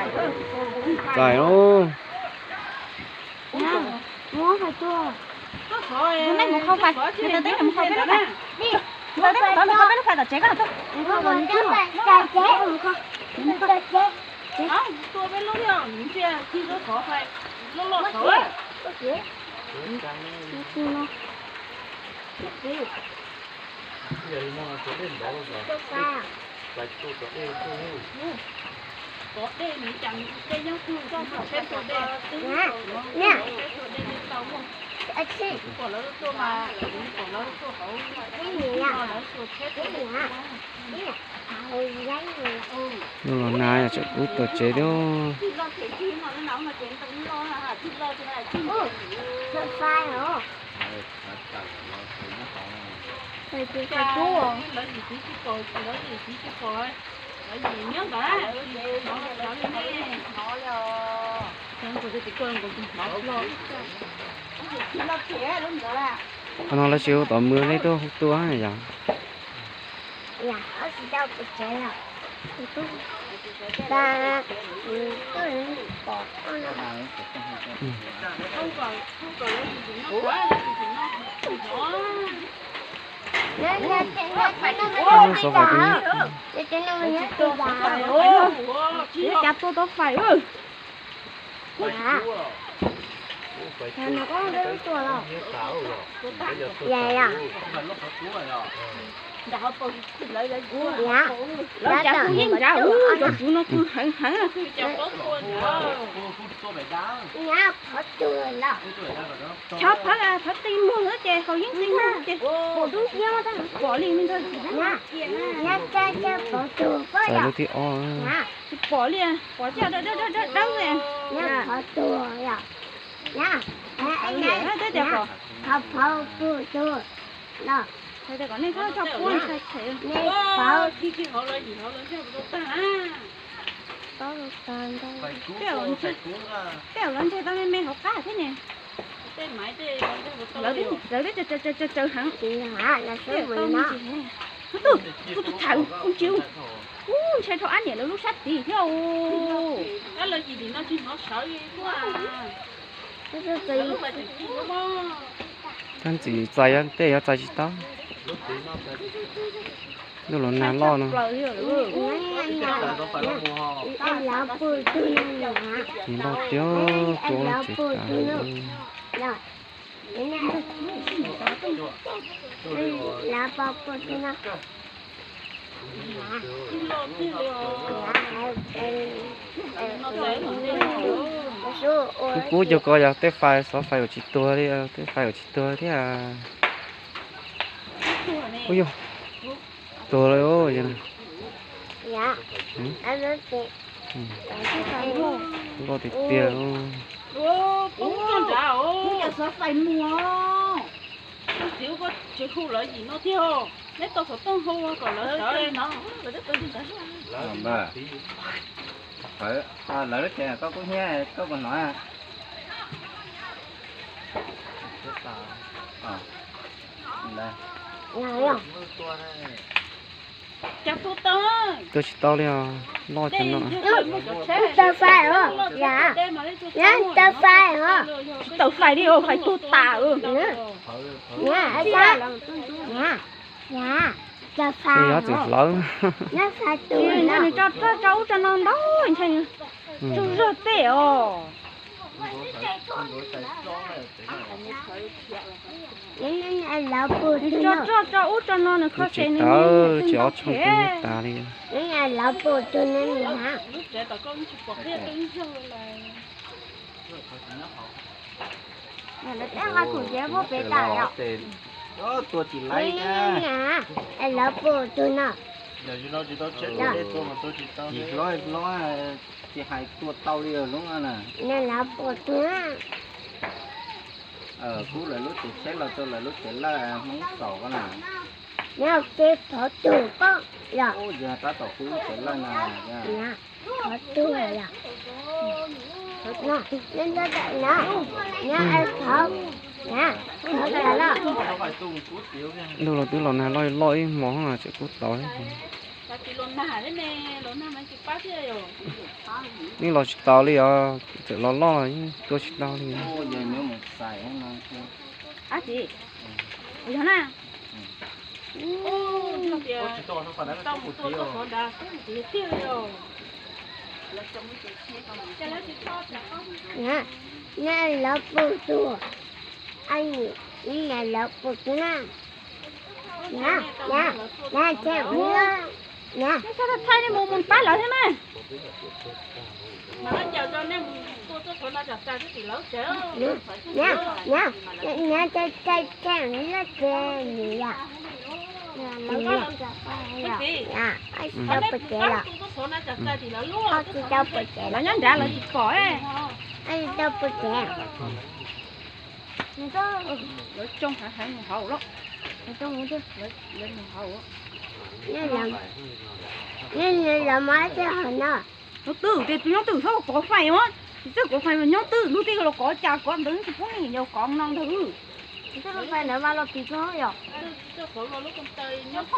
Txais lauj. Muab hais tuaj. Tus neeg mus khau fais, tus neeg mus khau peb lub fais. Tus neeg mus khau peb lub fais tom tsev koj tuaj. Tua peb lub thiab, ntsia kig lub qhov fais loj loj saud. Los nag tseem kub tuaj tsev thiab. Qhov no lawv tsis hu tom mws, nej tuaj hu tua yom. Xov fais tus nyob. Cas tua tau fais. Lawv cas hu yeej nrad, cov kuv no kuv heev heev. Cov phawv, phawv ti muag ces haus yeeb ti muag ces pom li me ntag. Txais lub thib ob. Tsis pom li, pom caj dawb dawb dawb li. Hais tias kom nej txhob tso puab ntshai tshem. Tej zaum lawv ntshai tau me me hauv qab thiab ne. Lawv twb tsaws tsaws heev. Ub, tus thaum kuv ntsia, ub, ntshai dhau ab niam lawv lub sab tid thiab. Tab ntxim txais tej yuav txais tsis tau. Ntuj los nag loj no. Nag loj tiag, tuaj tsev tas. Kub kub cov ko yog tej fais, xov fais uas tsis tuag li, tej fais uas tsis tuag thiab. Ub yog, tuag lawm. Loj tiag tiag. Tsis hu lawv yim no thiab, neb tau xov tooj hu kom lawv sawv. Lawv lub tsev koj kub hnyiab koj puas hnov? Cas tuag tau, tuag tsis tau li os, loj cov no. Tsis tau fais li os, fais tuag tas. Nws txim hlawv. Nws tso roj tso ub tso no ntau ntshai, tsaug zog tej os. Nws tso roj tso ub tso no nws kho tsis tau, tsis ob tshooj kub hnyiab tas li. Tua tsis laib. Lawv pum tus no. Tsis hlob, tsis hais tua tau li lub no na. Lawv pum tus. Kub lawv lub tsev tsheb los rau lawv lub tsev lawj Hmoob xaus ko na. Nyob ces pov tus ko yog. Tab tom kub tsev lawj na. Pov tus yog. Nyob, nyob, nyob, nyob, nyob, nyob. Ntuj los twb los nag loj loj ib hmo tseem kub tau thiab. Yeej los tsis taus li os, txawm los loj los yeej tua tsis tau li. Nyob lawv pus tuaj, nyob lawv pus tuaj na. Nyob, nyob, nyob, nyob, nyob. Thaij nej mus mus pab lawv thiab na. Nyob, nyob, nyob, nyob, thaij, thaij, thaij lawv ces nws yom. Tsis tau pom tsev los, tsis tau pom tsev los, nyob nrad lawv tsis pom. Tsis tau pom tsev. Lawv tsoo heev heev mus hauv lawm. Lawv mus hauv. Nyob lawv mos tej hauv no. Nyob twg ces tus nyob twg txhob los kov fais mas, tsis txawj kov fais mas nyob twg lub twg los kov cas kov ntawd tsis pub neeg yos kov no ntag. Tsis txawj fais ntawd mas los twg txog yom. Nyob nws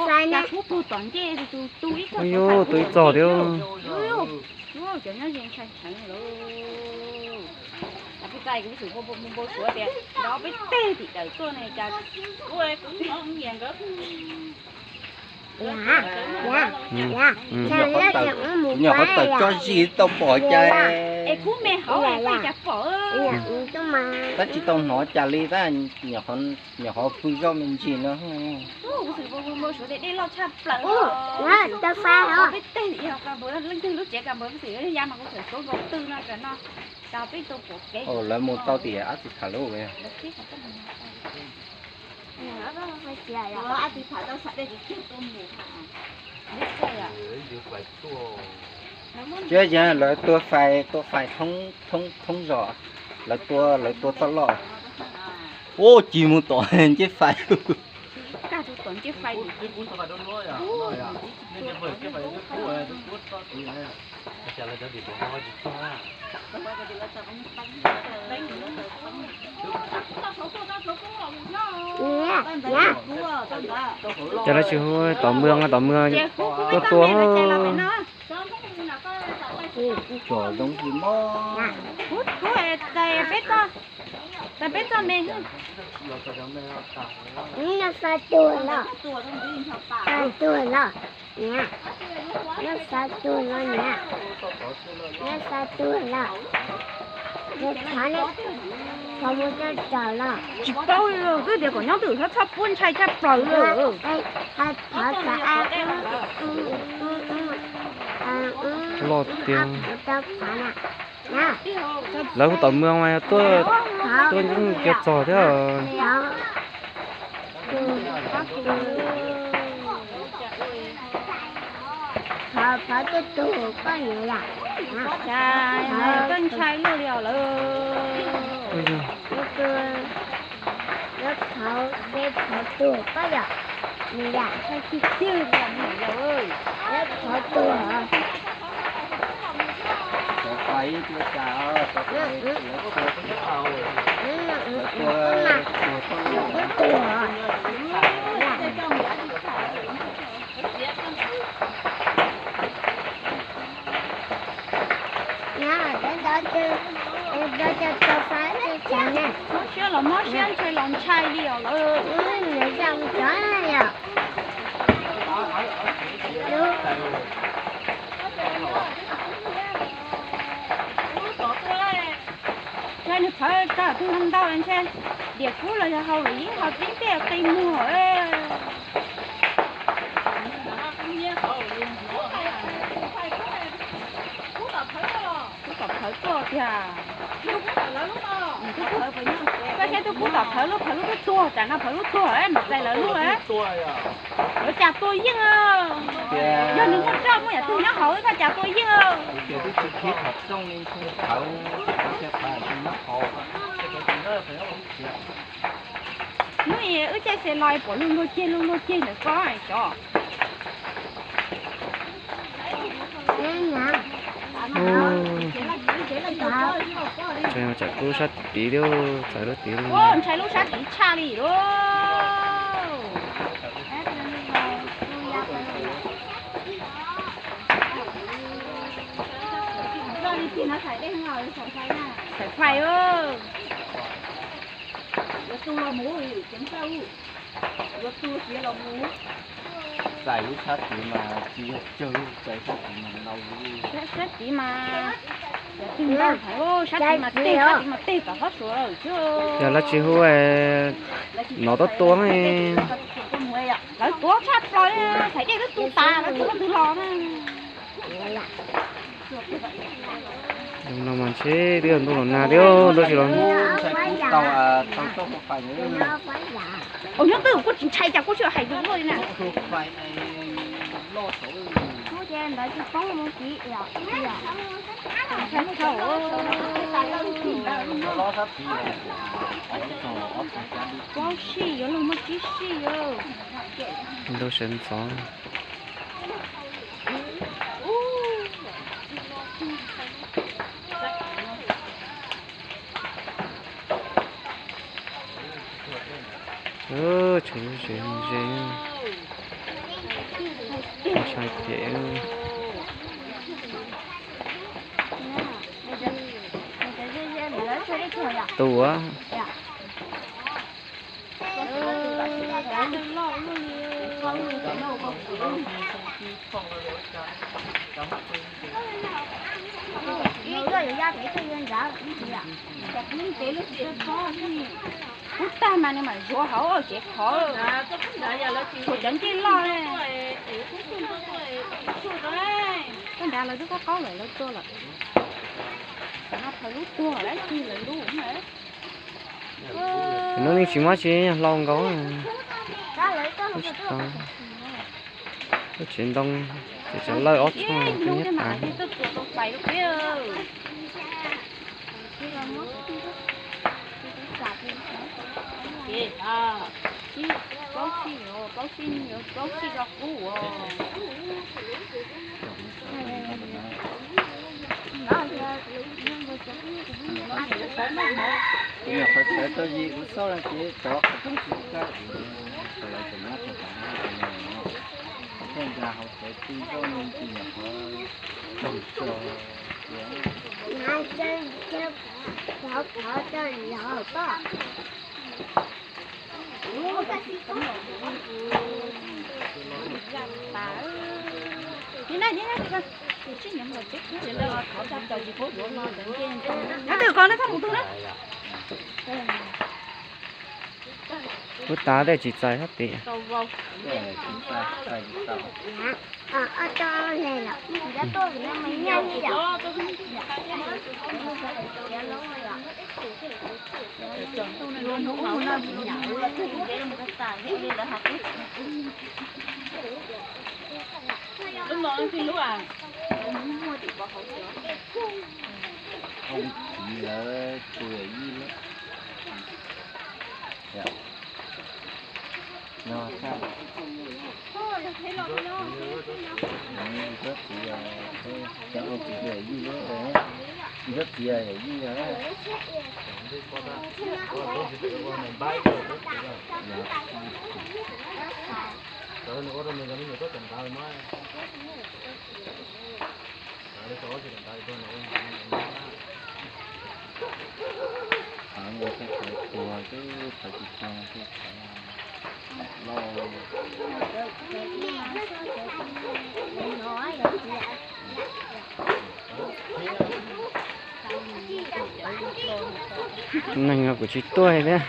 fais na. Cas tub puag tom ncej tus tu ib txog. Ua yuav tu ib txog thiab. Cov nyob ze ntshai heev lawm. Peb txais kuv xwm npau suav tias nrov peb teg tim dawm tuaj ne cas. Nyuam qhuav tawm tso zis tau pom cas. Es kub me hauv es cas pom. Tab tsis tau hnov cas li tab, nyuam qhuav pw zoj me ntsis no. Kuv xwm npau suav tias dej loj tshaj plaws. Peb teg tim leej twg lub tsev kas npawv xwm ya mas kuv txawm suav nkaus tw no tam no. Cas peb tau pom kev. Lawv mus tau tim Ab Txiv Pham lub. Thiab yog lawv tua fais, tua fais thoob, thoob zos, lawv tua, lawv tua txoj loj. Ub, ci mus tom ncej fais. Ces lawv tsis hu tom mws, tom mws tuaj tua. Tsom zoo li mo. Peb txoj me. Nyob xa tuag los, xa tuag los, nyob xa tuag los, nyob xa tuag los, thov ne, thov mus coj raws los. Tsis paub li, twb tias kom nyob twj ywm, txhob pub ntshai tshaj plaws li. Thov txog a, loj tiag. Lawv hu tom mws mas yog tuaj, tuaj nyob kiag txog thiab. Thov tuaj tug koj niam yom. Koj ntshai luaj li os lawm. Lawv thov, lawv thov tuag koj yom, niam yom. Lawv thov tuag. Mob siab los mob siab, ntshai los ntshai li os lawm. Ntshai nws phawv tag twg ntau ntau ntshe diam kub los yog hau lawm yeej ho tib ntej qi muag. Kub tom phawv tuaj tiag. Koj saib tub kub tom phawv lub, phawv lub twb tuag, tsam no phawv lub tuag, mus txais lawv lub. Lawv cas tua yeej. Yog nws muaj roj muaj yam twg nyob hauv koj cas tua yeej. Hnub wb caij xe los pom luag luag ceg luag luag ceg ntawm ko xyov. Tsam kub sab tid thiab, txawv lub tid li. Ntshai lub sab tid tshaj li lauj. Thais fais, txais lub sab tid mas tsis yog tsawg, txais sab tid mas ntau, sab tid mas, sab tid mas tej, sab tid mas tej tom qab suav lawm. Yog lawv tsis hu, nov tuaj tua ne. Lawv tuav tshaj plaws, Thais Dej twb tu tas lawv tua leej twg los na. Zoo no mas ntshe twb yog ntuj los nag thiab, ntuj tsis los. Ua nyob twg kuj tsis ntshai cas kuj tsis hais lus luaj li na. Plaub sij yuav luag muaj tsib sij. Ntuj sawv ntxov. Tseem ze, sai ces tus Kub tag mas nws mam zuav hauv tsev qhov, tshuav cov ncej loj. Koj nrad lawv twb qaub qaub lawm, lawv tuag lawm. Tam no phaws lub tuag lawm, tig lawv lub. Lub neej tsis muaj tsis hlau nkaus. Lub tsis tau. Lub tsev ntoo, tsev tsov lawj ob txhooj nyob tas. Nyuam qhuav sawv tau yim kuv xauj no ces tsov qhov rooj tsis kaj, lawv tseem nyob rau tom no, thiaj nkag hauv tsev twg zoj me ntsis nyuam qhuav tsaug zog. Nyob twg ko na, koj mus twg na? Kuv tas tej tsis txais sab tid. Lub no twg lub a? Ov, txiv lawv tus yawm yij lawm. Yog txhob txiv, cov tus yawm yij lawm, txhob txiv yawm yij lawm. Neeg no kuv tsis tuaj thiab.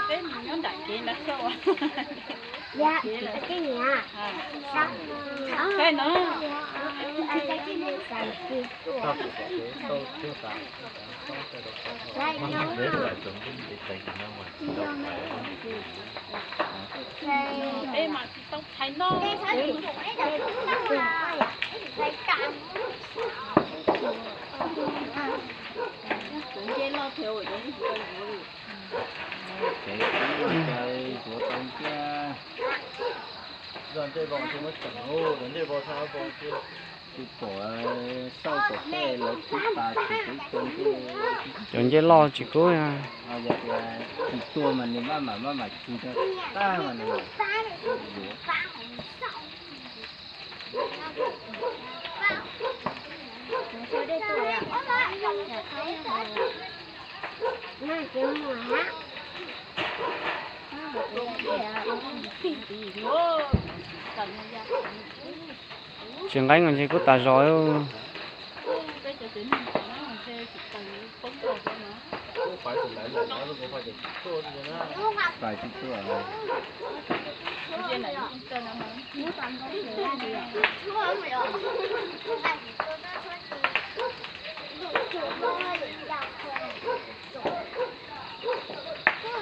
Peb mus nyob nram kev ntawd xwb. Saib no. Peb mas tsis tau thaiv no. Tsev kub ua cas zuav tau nciab. Zog ncej vau tsis muab tseem, ncej vau tsis, tsis pom, xauj tom tej lawv tib pas tsis tub tau ncej. Cov ncej loj tsis kub. Yog tias Tsis tuag mas nws maj mam maj mam tsis tag mas nws yuav. Tsis nqeeb ntshe kuj tas zog.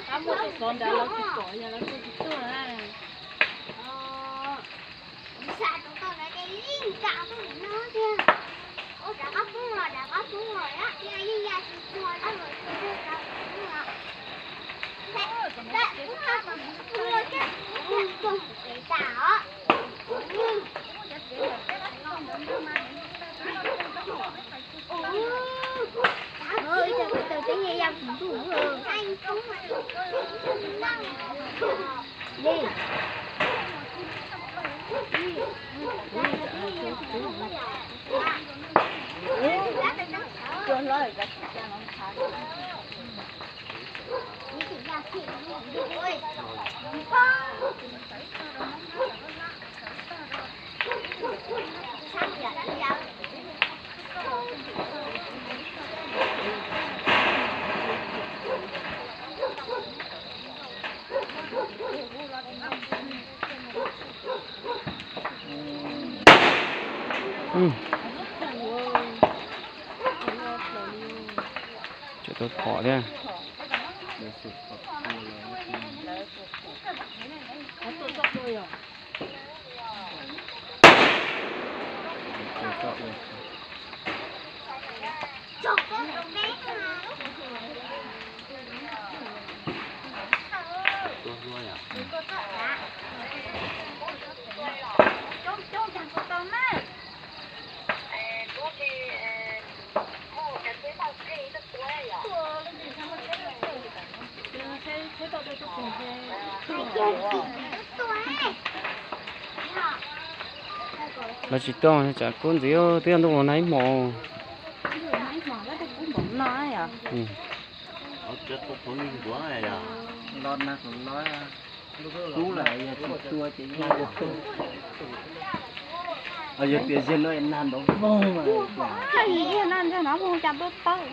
Qab muaj tej xov nrad lawv tsis pom yog lawv tuaj tsis tuaj na. Tseem tau phom thiab. Lawv tsis tuaj tsam kub ntxiv twb yog ntuj los nag ib hmos. Kub lawm yog tsis tua ces yog tias ziag no nag nrov voog mas. Yog no ntshe nov mus cas tuaj tawg.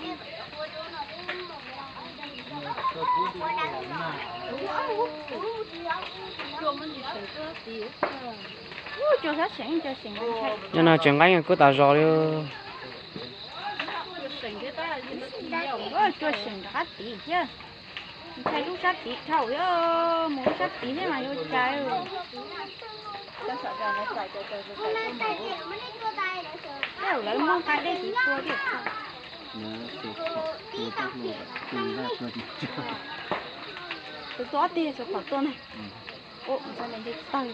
Cua sab seem, cua seem. Yog no tseem nqeeb kuj tas zog li. Cua seem rov qab tid thiab. Ntshai lub sab tid dhau, mus lub sab tid thiab mas yuav cas. Tej zaum lawv muab nqa dej tiv tua thiab. Tus tua ob teg xov pom tuaj na. Ntxhais ne nce tawg.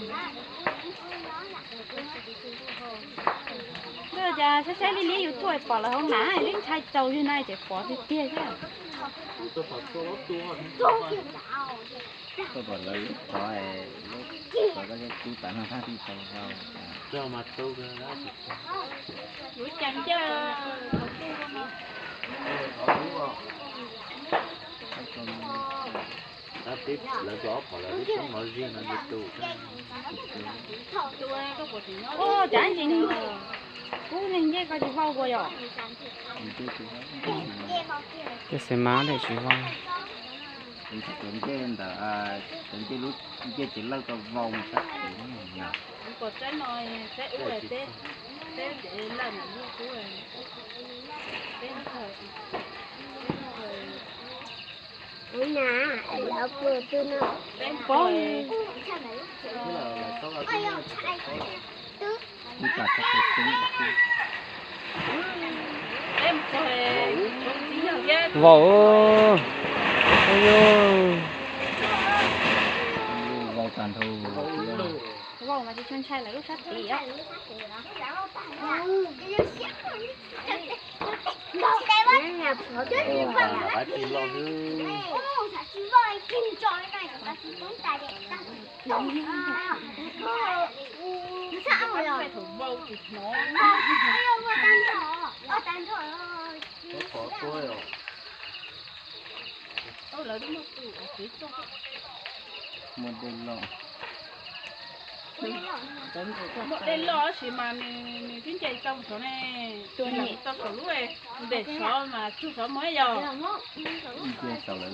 Ntuj, cas saib saib li li YouTube pom lawv hauv nam li ntshai tsaus li na, ces pom tiag tiag thiab. Koj pom lawv lub qhov, lub qhov koj thiaj kub tas no thab tij tau hau. Lub cas ncaj. Tab sis lawv tus ob pom lawv lub roob no ziag no nce tu. Ua cas ntsis kub neeg ncej ko tsis vau ua yom? Tej xav mas tej tsis vau. Cov ncej ntawm, cov ncej lub ncej tsev lawj ko vau sab tid. Vau, vau tag nrho. Vau mas tsis tshua ntshai lawv lub sab tid os. Muaj dej loj. Muaj dej loj tab sis mas nws twb nce tau saud ne. Tau saum lub, npem saud mas tsuag saud mus yog. Nce saud lawm.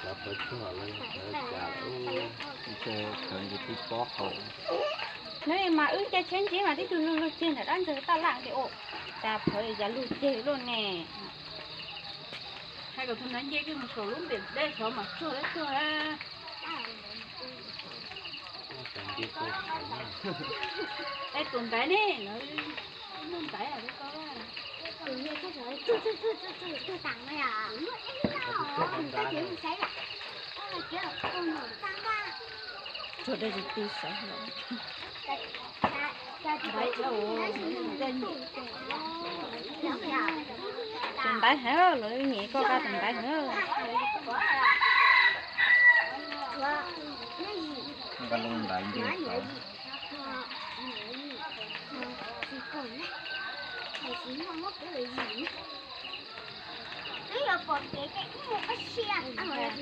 Cov pawv tsuag lawv, cov cas ub, nce tib pob hau. Neb mas wb nce tsheb ntsib mas tib tug luag luag ceg ntawm dab ntxwg taj laj ces ua cas pawv cas luag ceg luaj ne. Hais kom tus nav nce kiag mus saum lub npem dej saud mas tsuag dab tsuag. Es tus ntaiv ne, lawv muaj ntaiv ko. Tsuag dej ti sawv. Tus ntaiv heev, lawv nyiam koj qa tus ntaiv heev. Nqa loo ntaiv nce saud.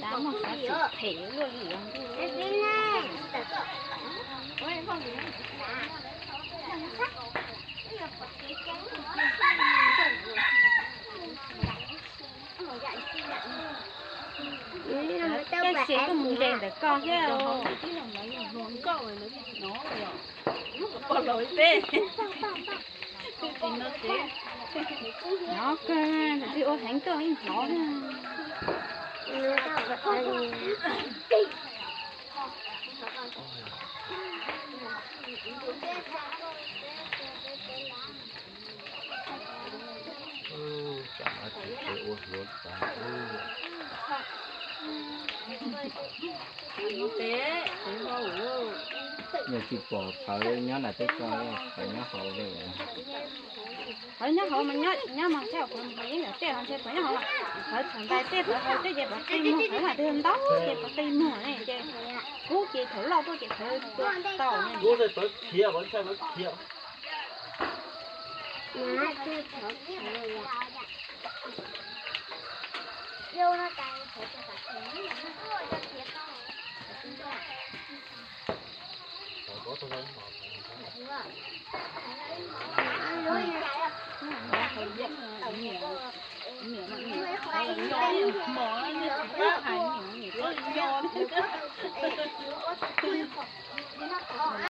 Tab muaj xov xwm phem luaj li os. Tej xev tuaj mus nres ntawm koj thiab. Hnov kawg, tus twg ua heev tuaj yeej hnov. Tsam no tsis ua hluav taws. Yog tsis pom pawv nyob nram tej ko, pawv nyob hauv li. Pawv nyob hauv mas nyob mas thiaj pawv yeej nram tej ho ntshe pawv nyob hauv. Pawv thaum ntais tej pawv hauv tej ces pawv qi muag, pawv mas twg ntau ces pawv qi muag ne ces kub ces thaum loj tuaj ces pawv tua tau ne.